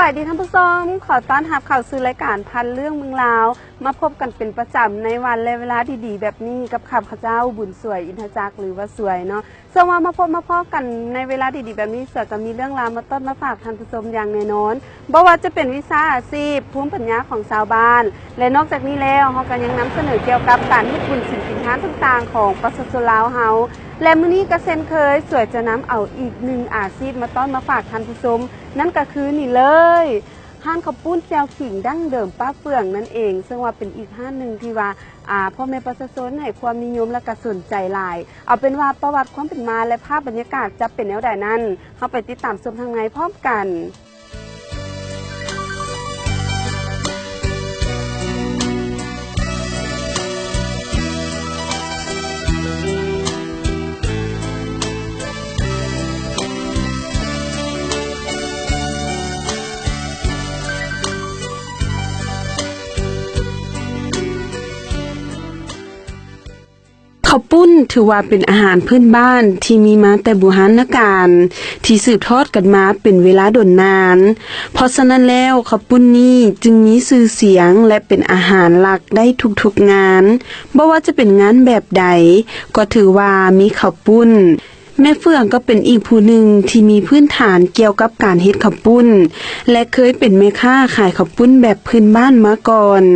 ສະບາຍດີທ່ານຜູ້ຊົມ, ຂໍຕ້ອນຮັບເຂົ້າສູ່ລາຍການພັນເລື່ອງເມືອງລາວ, ມາພົບກັນເປັນປະຈຳໃນວັນ ແລະ ເວລາດີໆແບບນີ້ກັບຂ້າພະເຈົ້າ ບຸນສວຍ ອິນທະຈັກ ຫຼືວ່າສວຍເນາະ. ເຊິ່ງວ່າມາພົບມາພໍ້ກັນໃນເວລາດີໆແບບນີ້ ສວຍກໍມີເລື່ອງລາວມາຕ້ອນມາຝາກທ່ານຜູ້ຊົມຢ່າງແນ່ນອນ, ບໍ່ວ່າຈະເປັນວິຊາອາຊີບ, ພູມປັນຍາຂອງຊາວບ້ານ ແລະ ນອກຈາກນີ້ແລ້ວ ເຮົາກໍຍັງນຳສະເໜີກ່ຽວກັບການເຮັດບຸນສິນກິນທານຕ່າງໆຂອງປະຊາຊົນລາວເຮົາ. ແລະ ມື້ນີ້ກໍເຊັ່ນເຄີຍ ສວຍຈະນຳເອົາອີກໜຶ່ງອາຊີບມາຕ້ອນມາຝາກທ່ານຜູ້ຊົມ, ນັ້ນກໍຄືນີ້ເລີຍ ຮ້ານເຂົ້າປຸ້ນແຈ່ວຂິງດັ້ງເດີມປ້າເຟືອງນັ້ນເອງ, ເຊິ່ງວ່າເປັນອີກຮ້ານໜຶ່ງທີ່ວ່າ ອາ ພໍ່ແມ່ປະຊາຊົນໃຫ້ຄວາມນິຍົມ ແລະ ກໍສົນໃຈຫຼາຍ. ເອົາເປັນວ່າປະຫວັດຄວາມເປັນມາ ແລະ ພາບບັນຍາກາດຈະເປັນແນວໃດນັ້ນ, ເຮົາໄປຕິດຕາມຊົມທາງໃນພ້ອມກັນ. ເຂົ້າປຸ້ນຖືວ່າເປັນອາຫານພື້ນບ້ານທີ່ມີມາແຕ່ບູຮານນະການ ທີ່ສືບທອດກັນມາເປັນເວລາດົນນານ. ເພາະສະນັ້ນແລ້ວ ເຂົ້າປຸ້ນນີ້ຈຶ່ງມີຊື່ສຽງ ແລະ ເປັນອາຫານຫຼັກໄດ້ທຸກໆງານ. ບໍ່ວ່າຈະເປັນງານແບບໃດ ກໍຖືວ່າມີເຂົ້າປຸ້ນ. ແມ່ເຟືອງກໍເປັນອີກຜູ້ໜຶ່ງທີ່ມີພື້ນຖານກ່ຽວກັບການເຮັດເຂົ້າປຸ້ນ ແລະ ເຄີຍເປັນແມ່ຄ້າຂາຍເຂົ້າປຸ້ນແບບພື້ນບ້ານມາກ່ອນ.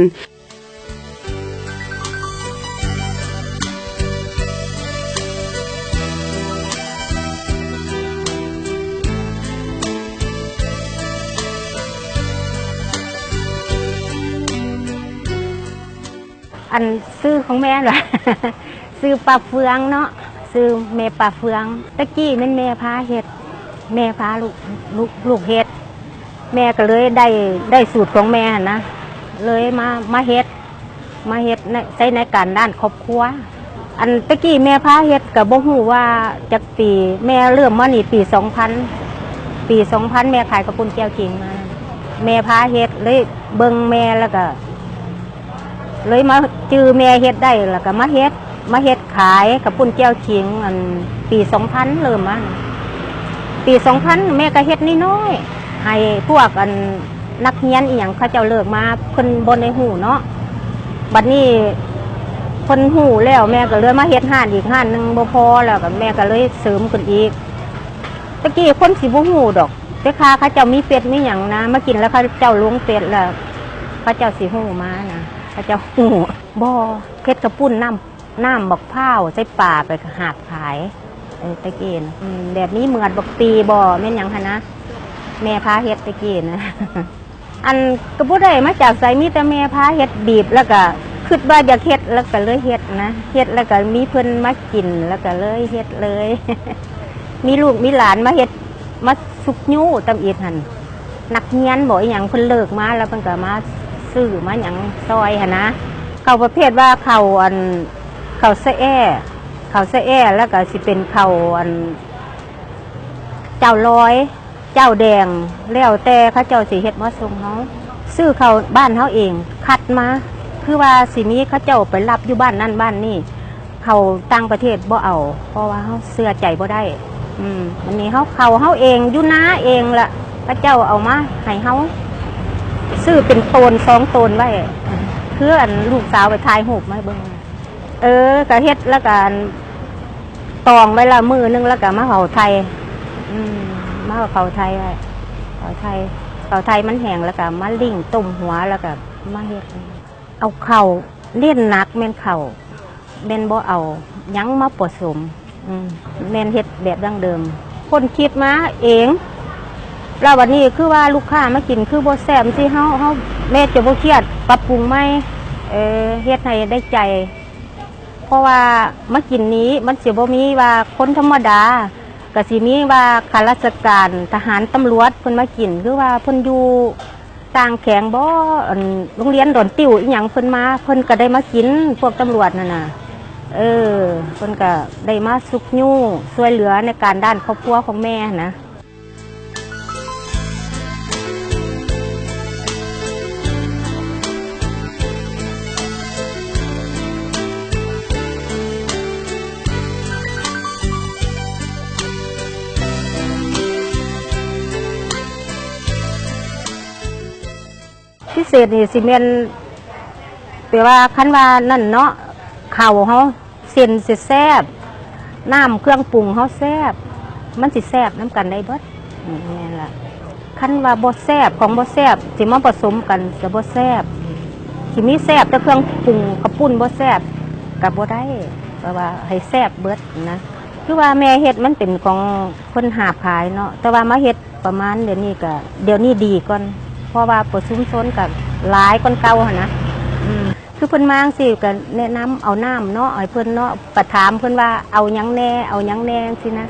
ອັນຊື່ຂອງແມ່ລະ ຊື່ປ້າເຟືອງເນາະ, ຊື່ແມ່ປ້າເຟືອງ. ແຕ່ກີ້ແມ່ນແມ່ພາເຮັດ, ແມ່ພາລູກ ລູກ ລູກເຮັດ. ແມ່ກໍເລີຍໄດ້ ໄດ້ສູດຂອງແມ່ຫັ້ນນະ, ເລີຍມາ ມາເຮັດ ມາເຮັດໃນ ໃຊ້ໃນການດ້ານຄອບຄົວ. ອັນແຕ່ກີ້ແມ່ພາເຮັດກໍບໍ່ຮູ້ວ່າຈັກປີ, ແມ່ເລີ່ມມານີ້ປີສອງພັນ, ປີສອງພັນແມ່ຂາຍເຂົ້າປຸ້ນແຈ່ວຂິງມາ. ແມ່ພາເຮັດ ເລີຍເບິ່ງແມ່ ແລ້ວກໍເລີຍມາຈື່ແມ່ເຮັດໄດ້ ແລ້ວກໍມາເຮັດ ມາເຮັດຂາຍເຂົ້າປຸ້ນແຈ່ວຂິງ ອັນປີສອງພັນເລີ່ມມາ. ປີສອງພັນແມ່ກໍເຮັດນ້ອຍໆ ໃຫ້ພວກອັນ ນັກຮຽນອີ່ຫຍັງເຂົາເຈົ້າເລີກມາ ເພິ່ນບໍ່ໄດ້ຮູ້ເນາະ. ບັດນີ້ເພິ່ນຮູ້ແລ້ວ ແມ່ກໍເລີຍມາເຮັດຮ້ານອີກຮ້ານໜຶ່ງບໍ່ພໍ ແລ້ວກໍແມ່ກໍເລີຍເສີມຂຶ້ນອີກ. ແຕ່ກີ້ຄົນຊິບໍ່ຮູ້ດອກ, ແຕ່ຄ່າເຂົາເຈົ້າມີເຟສມີຫຍັງນະ ມາກິນແລ້ວເຂົາເຈົ້າລົງເຟສແລ້ວ ເຂົາເຈົ້າຊິຮູ້ມານະ, ເຂົາເຈົ້າຮູ້. ບໍ່, ເຮັດເຂົ້າປຸ້ນນ້ຳ ນ້ຳບັກພ້າວໃສ່ປາໄປຫາບຂາຍ. ເອີ ແຕ່ກີ້ນະ ອືມ ແບບມີເໝືອດບັກປີບໍ່ ແມ່ນຫຍັງຫັ້ນນະ, ແມ່ພາເຮັດແຕ່ກີ້ນະ. ອັນກໍບໍ່ໄດ້ມາຈາກໃສ ມີແຕ່ແມ່ພາເຮັດ ບີບ ແລ້ວກໍຄິດວ່າຢາກເຮັດ ແລ້ວກໍເລີຍເຮັດນະ, ເຮັດແລ້ວກໍມີເພິ່ນມາກິນ ແລ້ວກໍເລີຍເຮັດເລີຍ. ມີລູກມີຫຼານມາເຮັດ ມາຊຸກຍູ້ຕຳອິດຫັ້ນ. ນັກຮຽນບໍອີ່ຫຍັງ ເພິ່ນເລີກມາແລ້ວເພິ່ນກໍມາຊື້ມາຫຍັງຊ່ອຍຫັ້ນນະ. ເຂົ້າປະເພດວ່າເຂົ້າ ອັນ ເຂົ້າສະແອ້ ເຂົ້າສະແອ້ ແລ້ວກໍຊິເປັນເຂົ້າ ອັນ ເຈົ້າລອຍ ເຈົ້າແດງ ແລ້ວແຕ່ເຂົາເຈົ້າຊິເຮັດມາສົ່ງເຮົາ. ຊື້ເຂົ້າບ້ານເຮົາເອງ ຄັດມາ ຄືວ່າຊິມີເຂົາເຈົ້າໄປຮັບຢູ່ບ້ານນັ້ນບ້ານນີ້. ເຂົ້າຕ່າງປະເທດບໍ່ເອົາ ເພາະວ່າເຮົາເຊື່ອໃຈບໍ່ໄດ້. ອືມ ບັດນີ້ເຮົາເຂົ້າເຮົາເອງ ຢູ່ນາເອງລະ ເຂົາເຈົ້າເອົາມາໃຫ້ເຮົາ ຊື້ເປັນໂຕນສອງໂຕນໄວ້. ຄືອັນລູກສາວໄປຖ່າຍຮູບມາໃຫ້ເບິ່ງ. ເອີ ກະເຮັດລະກະອັນ ຕອງໄວ້ລະມື້ໜຶ່ງ ລະກະມາເຜົາໄຟ. ອືມ ມາເຜົາໄຟໄວ້ ເຜົາໄຟ ເຜົາໄຟມັນແຫ້ງ ລະກະມາລິ້ງຕົ້ມຫົວ ລະກະມາເຮັດ. ເອົາເຂົ້າ ເນັ້ນໜັກແມ່ນເຂົ້າ ແມ່ນບໍ່ເອົາຫຍັງມາປະສົມ. ອືມ ແມ່ນເຮັດແບບດັ້ງເດີມ ຄົ້ນຄິດມາເອງ. ລະບັດນີ້ຄືວ່າລູກຄ້າມາກິນຄືບໍ່ແຊບ ຈັ່ງຊີ້ ເຮົາ ເຮົາ ແມ່ຈະບໍ່ຄຽດ ປັບປຸງໃໝ່ ເອີ ເຮັດໃຫ້ໄດ້ໃຈ. ເພາະວ່າມາກິນນີ້ມັນຊິບໍ່ມີວ່າຄົນທຳມະດາ ກະຊິມີວ່າຂ້າລາຊະການ ທະຫານ ຕຳຫຼວດ ເພິ່ນມາກິນ ຄືວ່າເພິ່ນຢູ່ ຕ່າງແຂວງບໍ ອັນ ໂຮງຮຽນດອນຕິວອີ່ຫຍັງເພິ່ນມາ ເພິ່ນກະໄດ້ມາກິນ ພວກຕຳຫຼວດຫັ້ນນະ. ເອີ ເພິ່ນກະໄດ້ມາຊຸກຍູ້ຊ່ວຍເຫຼືອໃນການດ້ານຄອບຄົວຂອງແມ່ຫັ້ນນະ. ພິເສດນີ້ຊິແມ່ນ ແປວ່າຄັນວ່ານັ້ນເນາະ ເຂົ້າເຮົາເສັ້ນຊິແຊບ ນ້ຳເຄື່ອງປຸງເຮົາແຊບ ມັນຊິແຊບນຳກັນໄດ້ເບິດ. ອືມ ແມ່ນລະ ຄັນວ່າບໍ່ແຊບ ຂອງບໍ່ແຊບຊິມາປະສົມກັນຈະບໍ່ແຊບ ຊິມີແຊບແຕ່ເຄື່ອງປຸງ ເຂົ້າປຸ້ນບໍ່ແຊບກະບໍ່ໄດ້ ແປວ່າໃຫ້ແຊບເບິດນະ. ຄືວ່າແມ່ເຮັດມັນເປັນຂອງເພິ່ນຫາບຂາຍເນາະ ແຕ່ວ່າມາເຮັດ ປະມານດຽວນີ້ກະ ດຽວນີ້ດີກ່ອນ ເພາະວ່າປະຊຸມຊົນກະຫຼາຍກ່ອນເກົ່າຫັ້ນນະ. ອືມ ຄືເພິ່ນມາຈັ່ງຊີ້ກະແນະນຳເອົານ້ຳເນາະ ໃຫ້ເພິ່ນເນາະ ກະຖາມເພິ່ນວ່າເອົາຫຍັງແດ່ ເອົາຫຍັງແດ່ຈັ່ງຊີ້ນະ.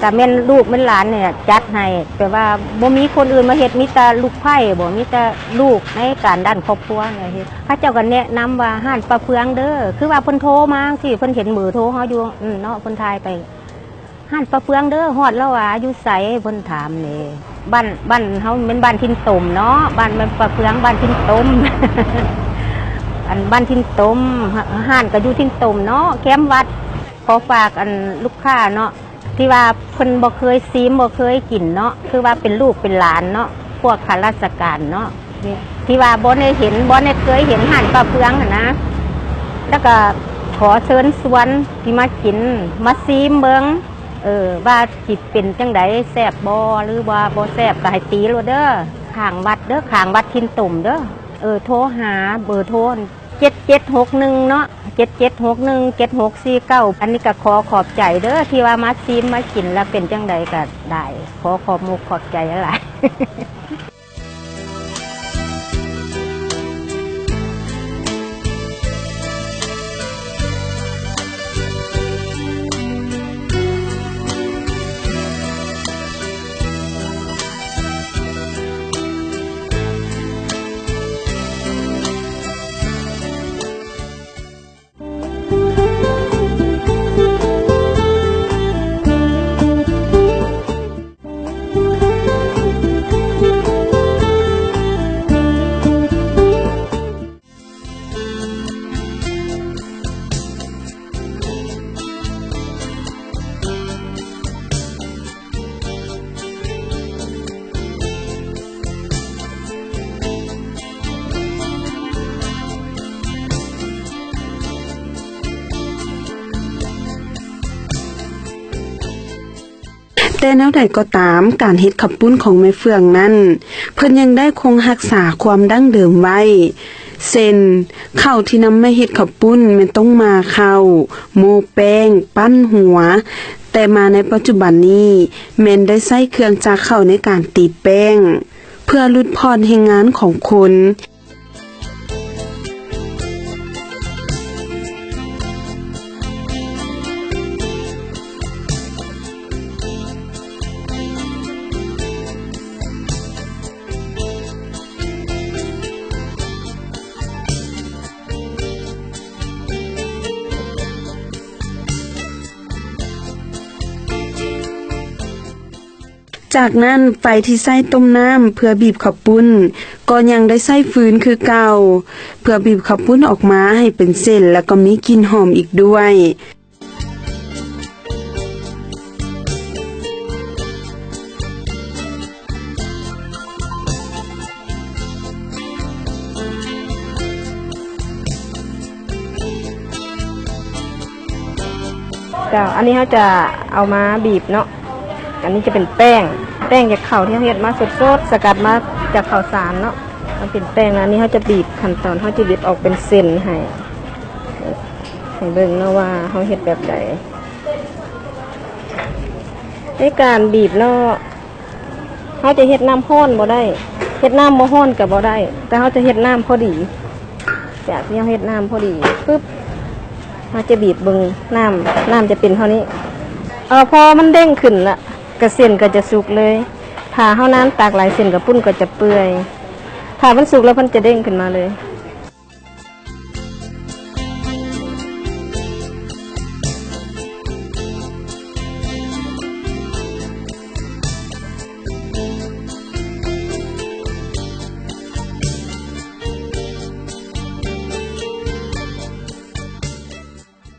ກະແມ່ນລູກແມ່ນຫຼານນີ້ຈັດໃຫ້ ແປວ່າບໍ່ມີຄົນອື່ນມາເຮັດ ມີແຕ່ລູກໃພ້ບໍ ມີແຕ່ລູກໃນການດ້ານຄອບຄົວນີ້ເຮັດ. ເຂົາເຈົ້າກະແນະນຳວ່າຮ້ານປ້າເຟືອງເດີ ຄືວ່າເພິ່ນໂທມາຈັ່ງຊີ້ ເພິ່ນເຫັນເບີໂທເຮົາຢູ່ ອືມ ເນາະ ເພິ່ນຖ່າຍໄປ ຮ້ານປ້າເຟືອງເດີ ຮອດແລ້ວຫວາ ຢູ່ໃສ ເພິ່ນຖາມເດ້. ບ້ານ ບ້ານເຮົາແມ່ນບ້ານຖິ່ນຕົມເນາະ ບ້ານ ບ້ານປ້າເຟືອງ ບ້ານຖິ່ນຕົມ ອັນບ້ານຖິ່ນຕົມ ຮ້ານກະຢູ່ຖິ່ນຕົມເນາະ ແຄມວັດ. ຂໍຝາກອັນລູກຄ້າເນາະ ທີ່ວ່າເພິ່ນບໍ່ເຄີຍຊີມ ບໍ່ເຄີຍກິນເນາະ ຄືວ່າເປັນລູກເປັນຫຼານເນາະ ພວກຂ້າລາຊະການເນາະ ທີ່ວ່າບໍ່ໄດ້ເຫັນ ບໍ່ໄດ້ເຄີຍເຫັນຮ້ານປ້າເຟືອງຫັ້ນນະ ແລ້ວກະຂໍເຊີນຊວນທີ່ມາກິນ ມາຊີມເບິ່ງ ເອີ ວ່າຊິເປັນຈັ່ງໃດ ແຊບບໍ່ ຫຼືວ່າບໍ່ແຊບກະໃຫ້ຕີໂລດເດີ. ຂ້າງວັດເດີ ຂ້າງວັດຖິ່ນຕົມເດີ. ເອີ ໂທຫາເບີໂທ ເຈັດເຈັດຫົກໜຶ່ງເນາະ ເຈັດເຈັດຫົກໜຶ່ງ ເຈັດຫົກສີ່ເກົ້າ. ອັນນີ້ກະຂໍຂອບໃຈເດີ ທີ່ວ່າມາຊີມມາກິນ ແລ້ວເປັນຈັ່ງໃດກະໄດ້ ຂໍຂອບມຸກຂອບໃຈຫຼາຍໆ. ແຕ່ແນວໃດກໍຕາມ, ການເຮັດເຂົ້າປຸ້ນຂອງແມ່ເຟືອງນັ້ນ ເພິ່ນຍັງໄດ້ຄົງຮັກສາຄວາມດັ້ງເດີມໄວ້ ເຊັ່ນ ເຂົ້າທີ່ນຳມາເຮັດເຂົ້າປຸ້ນແມ່ນຕົ້ມໝ່າເຂົ້າ, ໂມ້ແປ້ງ, ປັ້ນຫົວ, ແຕ່ມາໃນປັດຈຸບັນນີ້ ແມ່ນໄດ້ໃຊ້ເຄື່ອງຈັກເຂົ້າໃນການຕີແປ້ງ ເພື່ອຫຼຸດຜ່ອນແຮງງານຂອງຄົນ. ຈາກນັ້ນ ໄຟທີ່ໃຊ້ຕົ້ມນ້ຳເພື່ອບີບເຂົ້າປຸ້ນ ກໍຍັງໄດ້ໃຊ້ຟືນຄືເກົ່າ ເພື່ອບີບເຂົ້າປຸ້ນອອກມາໃຫ້ເປັນເສັ້ນ ແລະ ກໍມີກິ່ນຫອມອີກດ້ວຍ. ເຈົ້າ ອັນນີ້ເຮົາຈະເອົາມາບີບເນາະ ອັນນີ້ຈະເປັນແປ້ງ ແປ້ງຈາກເຂົ້າທີ່ເຮົາເຮັດມາສົດໆ ສະກັດມາຈາກເຂົ້າສານເນາະ ມັນເປັນແປ້ງ ແລ້ວອັນນີ້ເຮົາຈະບີບ ຂັ້ນຕອນເຮົາຈະບີບອອກເປັນເສັ້ນໃຫ້ ໃຫ້ເບິ່ງເນາະວ່າເຮົາເຮັດແບບໃດ ໃນການບີບເນາະ. ເຮົາຈະເຮັດນ້ຳຮ້ອນບໍ່ໄດ້ ເຮັດນ້ຳບໍ່ຮ້ອນກໍບໍ່ໄດ້ ແຕ່ເຮົາຈະເຮັດນ້ຳພໍດີ ຈາກທີ່ເຮົາເຮັດນ້ຳພໍດີປຶບ ເຮົາຈະບີບເບິ່ງ ນ້ຳ ນ້ຳຈະເປັນເທົ່ານີ້ ເອີ ພໍມັນເດ້ງຂຶ້ນລະ ກະເສັ້ນກໍຈະສຸກເລີຍ ຖ້າເຮົານານຕາກຫຼາຍເສັ້ນກະປຸ້ນກໍຈະເປື່ອຍ ຖ້າມັນສຸກແລ້ວເພິ່ນຈະເດ້ງຂຶ້ນມາເລີຍ.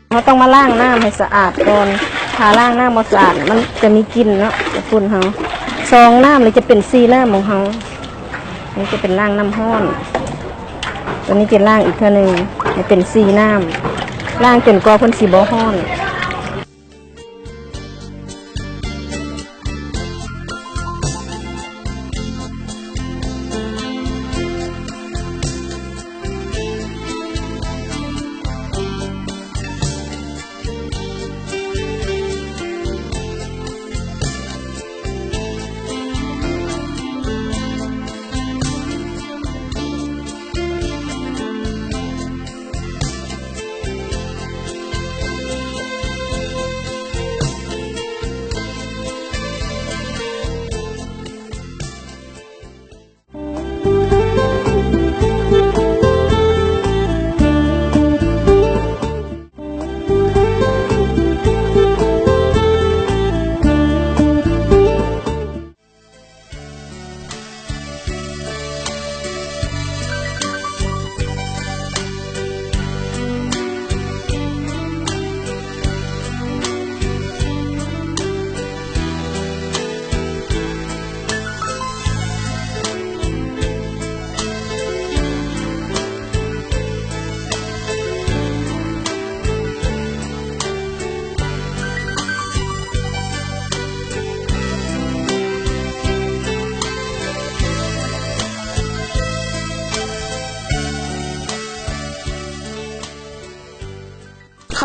ເຮົາຕ້ອງມາລ້າງນ້ຳໃຫ້ສະອາດກ່ອນ ຖ້າລ້າງນ້ຳບໍ່ສະອາດ ມັນຈະມີກິ່ນເນາະ ເຂົ້າປຸ້ນເຮົາ ສອງນ້ຳ ຫຼືຈະເປັນສີ່ນ້ຳຂອງເຮົາ. ນີ້ຈະເປັນລ້າງນ້ຳຮ້ອນ ຕົວນີ້ຈະລ້າງອີກເທື່ອໜຶ່ງໃຫ້ເປັນສີ່ນ້ຳ ລ້າງຈົນກວ່າເພິ່ນຊິບໍ່ຮ້ອນ.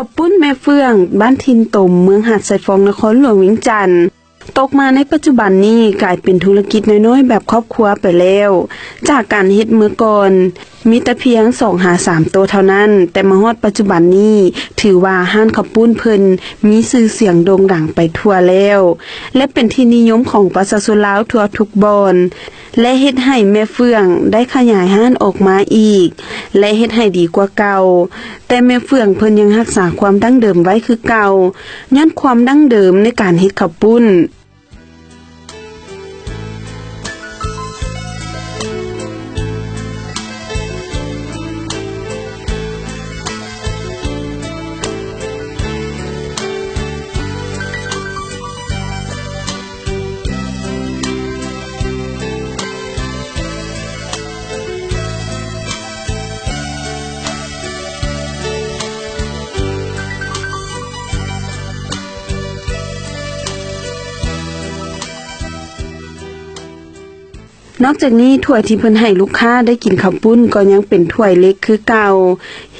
ເຂົ້າປຸ້ນແມ່ເຟື່ອງ ບ້ານຖິ່ນຕົມ ເມືອງຫາດຊາຍຟອງ ນະຄອນຫຼວງວຽງຈັນ ຕົກມາໃນປັດຈຸບັນນີ້ກາຍເປັນທຸລະກິດນ້ອຍໆແບບຄອບຄົວໄປແລ້ວ. ຈາກການເຮັດເມື່ອກ່ອນມີແຕ່ພຽງສອງຫາສາມໂຕະເທົ່ານັ້ນ, ແຕ່ມາຮອດປັດຈຸບັນນີ້ຖືວ່າຮ້ານເຂົ້າປຸ້ນເພິ່ນມີຊື່ສຽງໂດ່ງດັງໄປທົ່ວແລ້ວ ແລະ ເປັນທີ່ນິຍົມຂອງປະຊາຊົນລາວທົ່ວທຸກບ່ອນ. ແລະ ເຮັດໃຫ້ແມ່ເຟື່ອງໄດ້ຂະຫຍາຍຮ້ານອອກມາອີກ ແລະ ເຮັດໃຫ້ດີກວ່າເກົ່າ, ແຕ່ແມ່ເຟື່ອງເພິ່ນຍັງຮັກສາຄວາມດັ້ງເດີມໄວ້ຄືເກົ່າ ຍ້ອນຄວາມດັ້ງເດີມໃນການເຮັດເຂົ້າປຸ້ນ. ນອກຈາກນີ້ ຖ້ວຍທີ່ເພິ່ນໃຫ້ລູກຄ້າໄດ້ກິນເຂົ້າປຸ້ນກໍຍັງເປັນຖ້ວຍເຫຼັກຄືເກົ່າ.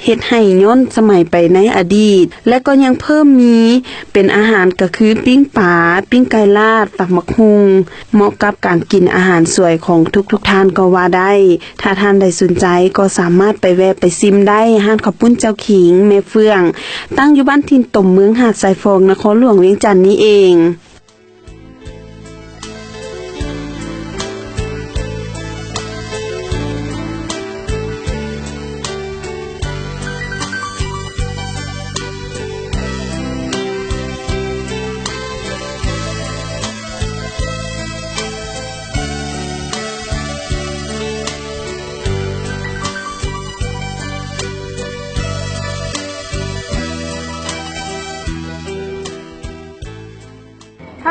ເຮັດໃຫ້ຍ້ອນສະໄໝໄປໃນອະດີດ ແລະ ກໍຍັງເພີ່ມມີເປັນອາຫານ ກໍຄືປີ້ງປາ, ປີ້ງໄກ່ລາດ, ຕຳບັກຫຸ່ງ ເໝາະກັບການກິນອາຫານສວຍຂອງທຸກໆທ່ານກໍວ່າໄດ້. ຖ້າທ່ານໃດສົນໃຈກໍສາມາດໄປແວະໄປຊິມໄດ້ ຮ້ານເຂົ້າປຸ້ນເຈົ້າຂີງແມ່ເຟື່ອງ ຕັ້ງຢູ່ບ້ານຖິ່ນຕົມ ເມືອງຫາດຊາຍຟອງ ນະຄອນຫຼວງວຽງຈັນນີ້ເອງ.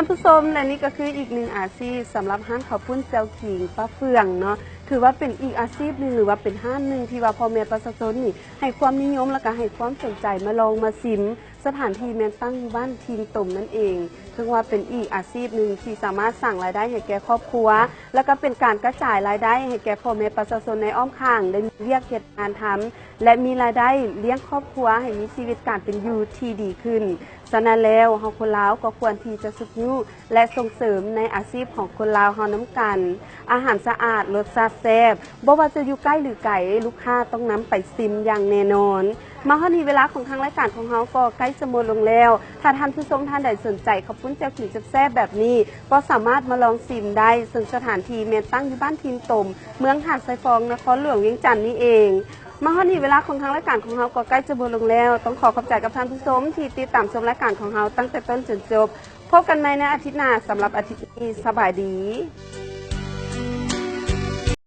ທ່ານຜູ້ຊົມ ແລະ ນີ້ກໍຄືອີກໜຶ່ງອາຊີບສຳລັບຮ້ານເຂົ້າປຸ້ນແຈ່ວຂີງປ້າເຟືອງເນາະ ຖືວ່າເປັນອີກອາຊີບໜຶ່ງ ຫຼືວ່າເປັນຮ້ານໜຶ່ງທີ່ວ່າພໍ່ແມ່ປະຊາຊົນນີ້ໃຫ້ຄວາມນິຍົມ ແລ້ວກໍໃຫ້ຄວາມສົນໃຈມາລອງມາຊິມ. ສະຖານທີ່ແມ່ນຕັ້ງຢູ່ບ້ານຖິ່ນຕົມນັ້ນເອງ ເຖິງວ່າເປັນອີກອາຊີບໜຶ່ງທີ່ສາມາດສ້າງລາຍໄດ້ໃຫ້ແກ່ຄອບຄົວ ແລ້ວກໍເປັນການກະຈາຍລາຍໄດ້ໃຫ້ແກ່ພໍ່ແມ່ປະຊາຊົນໃນອ້ອມຂ້າງ ໄດ້ມີວຽກເຮັດງານທຳ ແລະ ມີລາຍໄດ້ລ້ຽງຄອບຄົວໃຫ້ມີຊີວິດການເປັນຢູ່ທີ່ດີຂຶ້ນ. ສະນັ້ນແລ້ວ ເຮົາຄົນລາວກໍຄວນທີ່ຈະຊຸກຍູ້ ແລະ ສົ່ງເສີມໃນອາຊີບຂອງຄົນລາວເຮົານຳກັນ. ອາຫານສະອາດ, ລົດຊາດແຊບ, ບໍ່ວ່າຈະຢູ່ໃກ້ ຫຼື ໄກ, ລູກຄ້າຕ້ອງນຳໄປຊິມຢ່າງແນ່ນອນ. ມາຮອດນີ້ ເວລາຂອງທາງລາຍການຂອງເຮົາກໍໃກ້ຈະໝົດລົງແລ້ວ. ຖ້າທ່ານຜູ້ຊົມທ່ານໃດສົນໃຈເຂົ້າປຸ້ນແຈ່ວຂີງແຊບໆແບບນີ້ ກໍສາມາດມາລອງຊິມໄດ້, ເຊິ່ງສະຖານທີ່ແມ່ນຕັ້ງຢູ່ບ້ານຖິ່ນຕົມ ເມືອງຫາດຊາຍຟອງ ນະຄອນຫຼວງວຽງຈັນນີ້ເອງ. ມາຮອດນີ້ ເວລາຂອງທາງລາຍການຂອງເຮົາກໍໃກ້ຈະໝົດລົງແລ້ວ. ຕ້ອງຂໍຂອບໃຈກັບທ່ານຜູ້ຊົມທີ່ຕິດຕາມຊົມລາຍການຂອງເຮົາຕັ້ງແຕ່ຕົ້ນຈົນຈົບ. ພົບກັນໃໝ່ໃນອາທິດໜ້າ. ສຳລັບອາທິດນີ້ ສະບາຍດີ.